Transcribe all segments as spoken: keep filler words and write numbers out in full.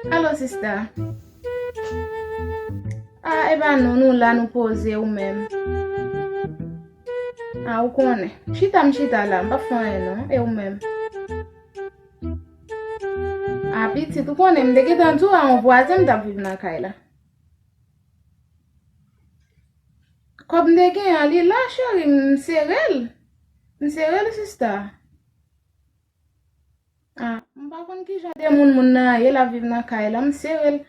Alo, sista. Ah, e pa nou, nou la, nou poze, ou menm? Ah, ou konnen. Chita, m chita la, m p ap fè anyen, non. E ou menm? Ah, pitit, ou konnen, m te gentan di w a yon vwazen m t ap viv nan kay la. Kòb m te gen an, li la, cheri, m sere l. M sere l, sista. Ah, m pa konn ki jan de moun moun nan ye, l ap viv nan kay la, m sere l.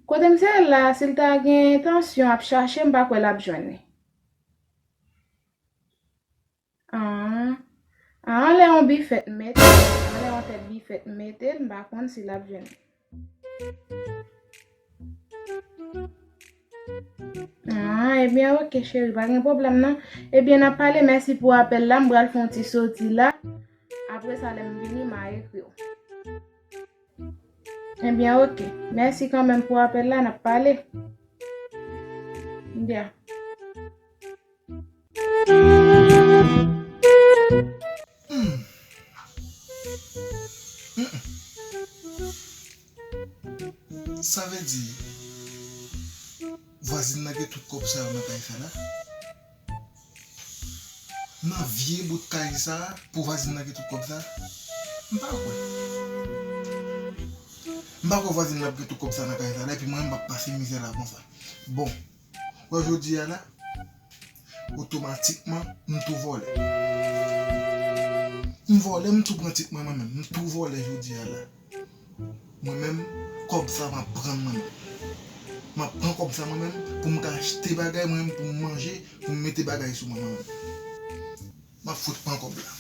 Kote m sere l la, si l ta gen tansyon ap chache, m pa kwè l ap jwenn li. Ah, ah, anlè yon bifèt m mete l, anlè yon tèt bifèt m mete l, m pa konn si l ap jwenn li. Ah, ebyen, oke, cheri, pa gen pwoblèm, non. Ebyen, n ap pale, mèsi pou apèl la, m pral fè yon ti soti la. Apre sa, lè m vini, m a ekri w. Ebyen, oke. Mèsi kanmenm pou apèl la, n ap pale. Byen. Hmm. Mm-mm. Sa vle di, vwazin nan gen tout kòb sa yo nan kay sa la? Nan vye bout kay sa, pou vwazin nan gen tout kòb sa? M pa kwè. M pa kwè vwazin nan ap gen tout kòb sa nan kay sa la, epi mwen menm m ap pase mizè la konsa. Bon, wè jodi a la, otomatikman, m tou vòlè. M vòlè, m tou pran tit mwen, mwen menm. M tou vòlè jodi a la. Mwen menm, kòb sa m ap pran l mwen menm. M ap pran kòb sa mwen menm pou m ka achte bagay mwen menm, pou m manje, pou m mete bagay sou mwen mwen menm. M ap fout pran kòb la.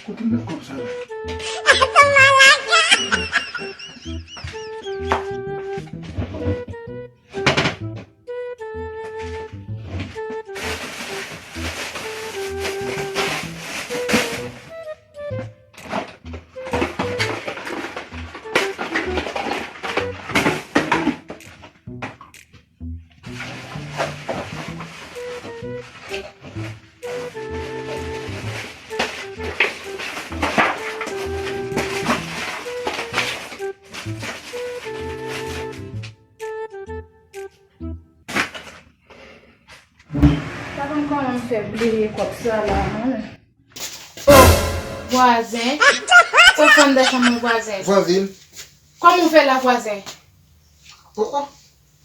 Kote m met kòb sa la? Pa konn kòman m fè bliye kòb sa la, non. Oh, vwazen. Sa w fè anndan chanm mwen, vwazen? Vwazen. Kòman w fè la, vwazen? Oh, oh.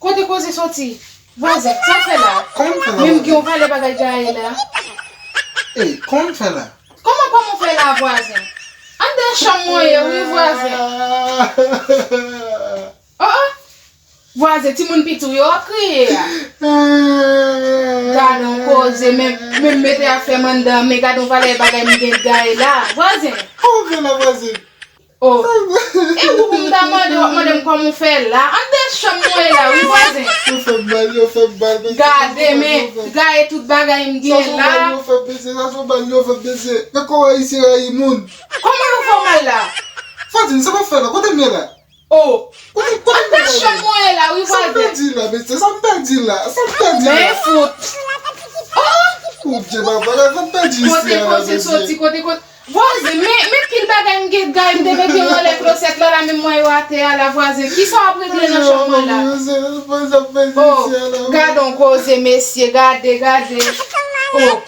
Kote koze soti? Vwazen, sa w fè la? Kòman m fè la, vwazen? Menm gen yon valè bagay gaye la. Ey, kòman m fè la? Kòman, kòman w fè la, vwazen? Anndan chanm mwen ye, wi, vwazen. Oh, oh. Vwazen, timoun piti w yo ap kriye a. Gad on koze, men, men mete afè m anndan, men gad on valè bagay m gen gaye la. Vwazen. Kòman w fè la, vwazen? Oh. E ou pou m ta mande w ap mande m kòman w fè la? Anndan chanm mwen ye la, wi, vwazen. Yo fè m mal, yo fè m mal, mesye. Gade, men, gaye tout bagay m gen la. Sa se yon bal yo fè m, mesye, sa se yon bal yo fè m, mesye. Men kòman Ayisyen rayi moun. Kòman yo fè w mal la? Fadine, sa w ap fè la? Kote m ye la? Oh. Kote, kote m ye la? Anndan chanm mwen ye la, wi, vwazen. Sa m pèdi la, mesye, sa m pèdi la? Sa m pèdi la? Men fout. Oh! Mon Dye, papa, sa m pèdi isi a la, mesye. Kote koze soti, kote koze. Vwazen, men, men pil bagay m gen gaye, m te mete yo anlè klozèt la, la, men m wè yo atè a la, vwazen. Kisa w ap regle nan chanm mwen la? Oh, gad on koze, mesye, gade, gade. Oh,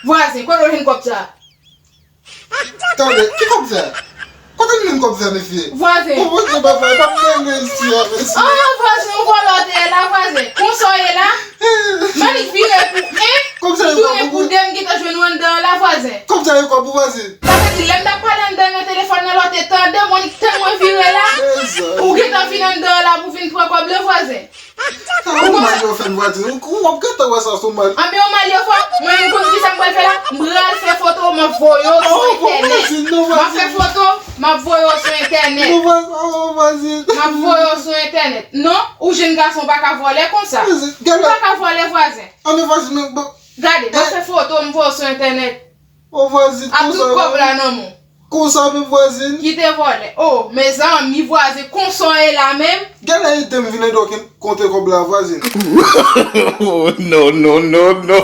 vwazen, kote w jwenn kòb sa? Tande, ki kòb sa? Kote m jwenn kòb sa, mesye? Vwazen. Oh, Bondye, papa, e pa m nan isi a, mesye. Oh, vwazen, yon vòlò w te ye la, vwazen. Konsa w ye la? M annik vire pou, en? Kòb sa yo tounen pou de, m gentan jwenn ou anndan an la, vwazen. Kòb sa yo kòb ou, vwazen? Sa vle di, lè m t ap pale anndan nan telefòn nan, lè w te tande m, w annik tann mwen vire la? Mezanmi. Ou gentan vin anndan an la pou vin pran kòb la, vwazen. Sa ou mal yo fè n vwazin. Ou w ap gentan wè sa sou mal. Anben, ou mal yo fè. Mwen menm konn ki sa m pral fè la. M pral fè foto, m ap voye yo sou entènèt. M ap fè foto, m ap voye yo sou entènèt. M ap voye yo sou entènèt. Non, ou jenn gason pa ka vòlè konsa. Ou pa ka vòlè vwazen. Anben vwazin, men bon. Gade, m ap fè foto, m voye yo sou entènèt. O vwazin, ak tout kòb la nan men w. Konsa menm vwazin. Kite vòlè. O, mezanmi vwazen, konsa w ye la menm. Gade ide m vin ede w konte kòb la vwazin. Oh, no, no, no, no.